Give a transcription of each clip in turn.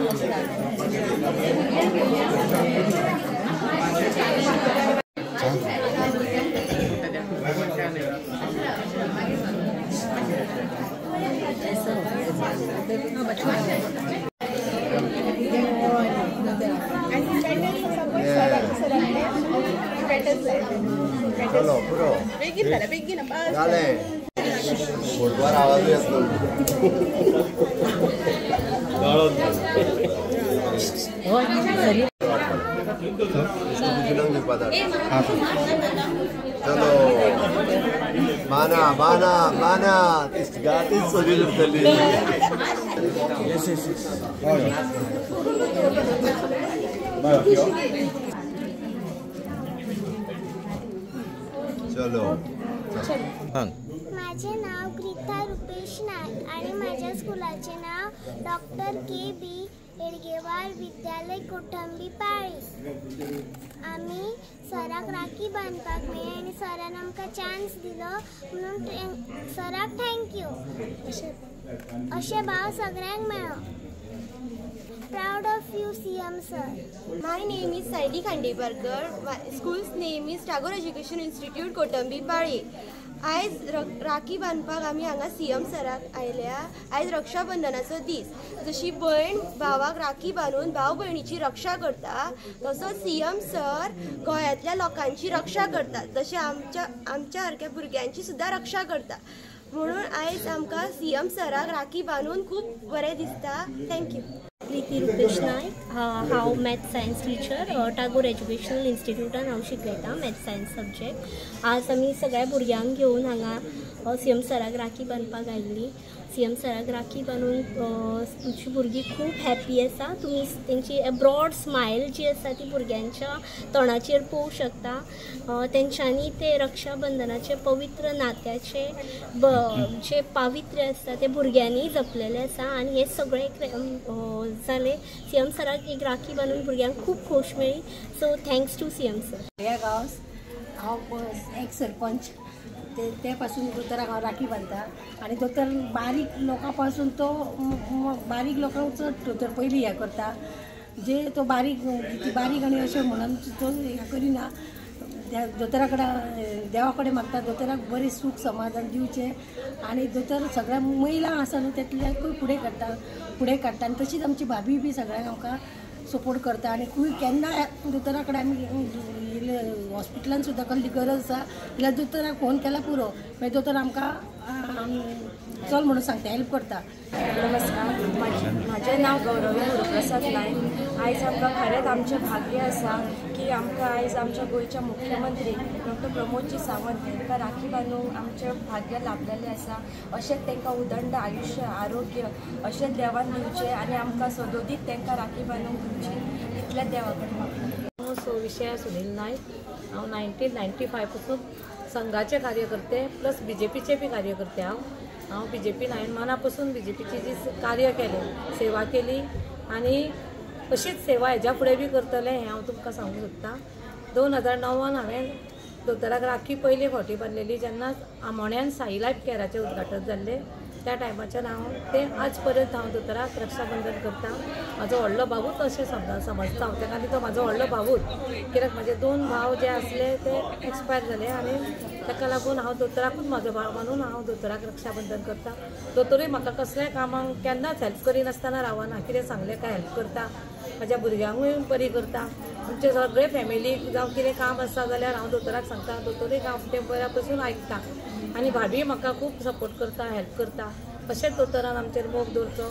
चलो पुरो जालें फोटवार आवाज येतलो. चलो माना माना माना गातीच सगळी उरतली. चलो. माझे नाव गीता रुपेश नाईक आणि माझ्या स्कुलाचे नाव डॉक्टर के बी हेडगेवार विद्यालय कोठंबी पाळी. आमी सराक राखी बांदपाक मेळ्ळी आनी सरान आमकां चान्स दिलो म्हणून सराक thank you. अशें भाव सगळ्यांक मेळो. Proud of you, CM sir. My name is Saili Khandeparkar. My school's name is Tagore Education Institute, Kotambi Pali. आयज राखी बांदपाक आमी हांगा सी एम सराक आयल्या. आयज रक्षाबंधनाचो दीस. जशी भयण भावाक राखी बांदून भाव भयणीची रक्षा करता, तसोच सी एम सर गोंयांतल्या लोकांची रक्षा करता, जशें आमच्या आमच्या सारक्या भुरग्यांची सुद्दां रक्षा करता. म्हणून आयज आमकां सी एम सराक राखी बांदून खूब बरें दिसता. Thank you. Preeti Rupesh Naik, हांव maths science teacher, Tagore educational इन्स्टिट्यूटान हांव शिकयतां मॅथ्स सायन्स सब्जेक्ट. आज आमी सगळ्या भुरग्यांक घेवन हांगा सी एम सराक राखी बांदपाक आयिल्ली. सी एम सराक राखी बांदून तुमची भुरगीं खूब हॅप्पी आसा. तुमी तेंची ब्रॉड स्मायल जी आसा ती भुरग्यांच्या तोंडाचेर पळोवंक शकता. तेंच्यांनी ते रक्षाबंधनाचे पवित्र नात्याचे जे पावित्र्य आसता ते भुरग्यांनी जपलेलें आसा. आनी हें सगळें जालें सी एम सराक एक राखी बांदून भुरग्यांक खूब खोश मेळ्ळी. So thanks to C M sir. ह्या गांव हांव एक सरपंच ते पासून दोतोराक हांव राखी बांदता आनी दोतोर बारीक लोकां पासून तो बारीक लोकांक चड दोतोर पयलीं हें करता, जे तो बारीक बारीक आनी अशें म्हणून तो हें करिना. दोतोरा कडेन देवा कडेन मागता दोतोराक बरें सूख समाधान दिवचें आनी दोतोर सगळ्या महिला आसा न्हू तेतल्याकूय फुडें काडटा, फुडें काडटा. आनी तशीच आमची भाभी बी सगळ्यांक आमकां सपोर्ट करता. आनी खूंय केन्ना दोतोरा कडेन आमी हॉस्पिटलान सुद्दां कसली गरज आसा जाल्यार दोतोराक फोन केल्यार पुरो, मागीर दोतोर आमकां चल म्हणून सांगता, हेल्प करता. नमस्कार, म्हाजें नांव गौरवी गुरुप्रसाद नायक. आयज आमकां खरेंच आमचें भाग्य आसा की आमकां आयज आमच्या गोंयच्या मुख्यमंत्री डॉक्टर प्रमोदजी सावंत हांकां राखी बांदूंक आमचें भाग्य लाभलेलें आसा. अशेंच तांकां उदंड आयुश्य आरोग्य अशेंच देवान दिवचें आनी आमकां सदोदीत तांकां राखी बांदूंक दिवची इतलेंच देवा कडेन मागता. हांव सो विशया सुनील नायक. हांव 1995 पासून संघाचें कार्य करते, प्लस बी जे पीचें बी कार्य करते. हांव बी जे पीन हांवें मना पसून बी जे पीची जी कार्य केलें, सेवा केली आनी अशीच सेवा हेज्या फुडें बी करतलें हें हांव तुमकां सांगूंक सोदतां. 2009 हांवें दोतोराक राखी पयले फावटी बांदलेली जेन्ना आमोण्यान साई लायफ कॅराचें उद्घाटन जाल्लें त्या टायमाच्यान हांव ते आज पर्यंत हांव दोतोराक रक्षाबंधन करता. म्हाजो व्हडलो भावूच अशें समजता हांव ताका, आनी तो म्हाजो व्हडलो भावूच, कित्याक म्हाजे दोन भाव जे आसले ते एक्सपायर जाले आनी ताका लागून हांव दोतोराकूच म्हाजो भाव मानून हांव दोतोराक रक्षाबंधन करता. दोतोरूय म्हाका कसल्याय कामाक केन्नाच हेल्प करिनासतना रावना, कितें सांगलें काय हेल्प करता, म्हाज्या भुरग्यांकूय बरी करता. आमचे सगळे फॅमिलीक जावं कितें काम आसा जाल्यार हांव दोतोराक सांगता, दोतोरूय हांव तें बऱ्या पसून आयकता आनी भाभी म्हाका खूब सपोर्ट करता, हेल्प करता. अशेंच दोतोरान आमचेर मोग दवरचो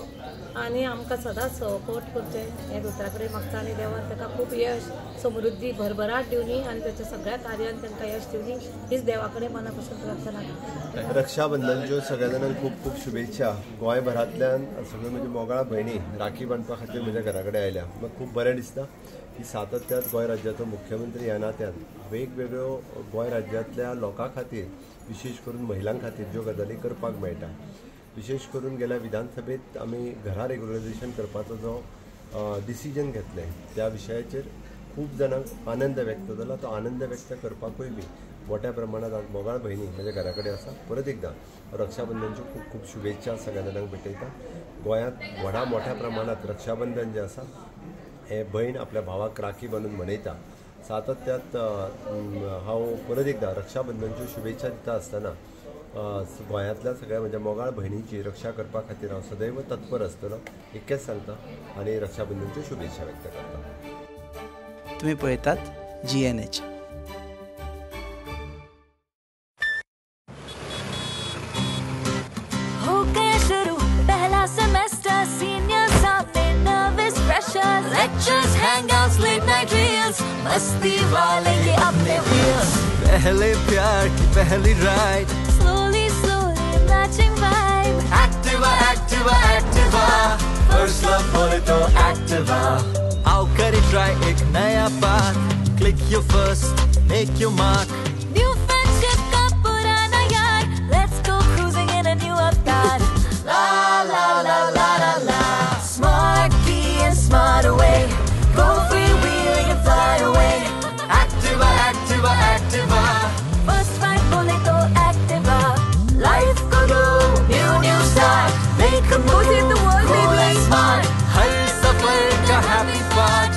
आनी आमकां सदांच सपोर्ट करचें हें दोतोरा कडेन मागता आनी देवान ताका खूब यश, समृद्धी, भरभराट दिवनी आनी ताच्या सगळ्या कार्यान तांकां यश दिवनी हीच देवा कडेन मना पसून प्रार्थना करता. रक्षाबंधनच्यो सगळ्या जाणांक खूब खूब शुभेच्छा. गोंयभरांतल्यान सगळ्यो म्हज्यो मोगाळ भयणी राखी बांदपा खातीर म्हज्या घरा कडेन आयल्या. म्हाका खूब बरें दिसता की सातत्यात गोंय राज्याचो मुख्यमंत्री ह्या नात्यान वेगवेगळ्यो गोंय राज्यांतल्या लोकां खातीर, विशेश करून महिलां खातीर ज्यो गजाली करपाक मेळटा. विशेश करून गेल्या विधानसभेत आमी घरा रेग्युलरायझेशन करपाचो जो डिसिजन घेतलें त्या विशयाचेर खूब जाणांक आनंद व्यक्त जाला. तो आनंद व्यक्त करपाकूय बी मोठ्या प्रमाणात आज मोगाळ भयणी म्हज्या घरा कडेन आसा. परत एकदां रक्षाबंधनच्यो खूब खूब शुभेच्छा सगळ्या जाणांक भेटयता. गोंयांत व्हडा मोठ्या प्रमाणात रक्षाबंधन जें आसा हें भयण आपल्या भावाक राखी बांदून मनयता. सातत्यात हांव परत एकदां रक्षाबंधनच्यो शुभेच्छा दिता आसतना गोंयांतल्या सगळ्या म्हज्या मोगाळ भयणीची रक्षा करपा खातीर हांव सदैव तत्पर आसतलो इतकेंच सांगता आनी रक्षाबंधनच्यो शुभेच्छा व्यक्त करता. तुम्ही पळयतात GNH. हो गया शुरू पहला सेमेस्टर, सीनियर सामने nervous pressure, lectures, hangouts, late night reels, मस्ती वाले ये अपने व्हील्स. पहले प्यार की पहली ride, slowly slowly matching vibe. Activa Activa Activa, first love बोले तो एक्टिवा. आओ करे ट्राई एक नया path, click your first, make your mark. New friendship का पुराना यार, let's go cruising in a new avatar. La la la la la la, smart key and smart away, go free wheeling and fly away. Activa Activa Activa, first ride बोले तो Activa. Life को दो new new start, make a move, the world, cool baby. And smart, हर सफर का happy part.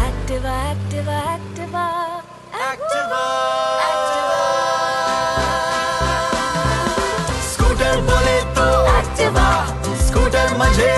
Activa Activa Activa Activa Activa, scooter बोले तो Activa, scooter मजे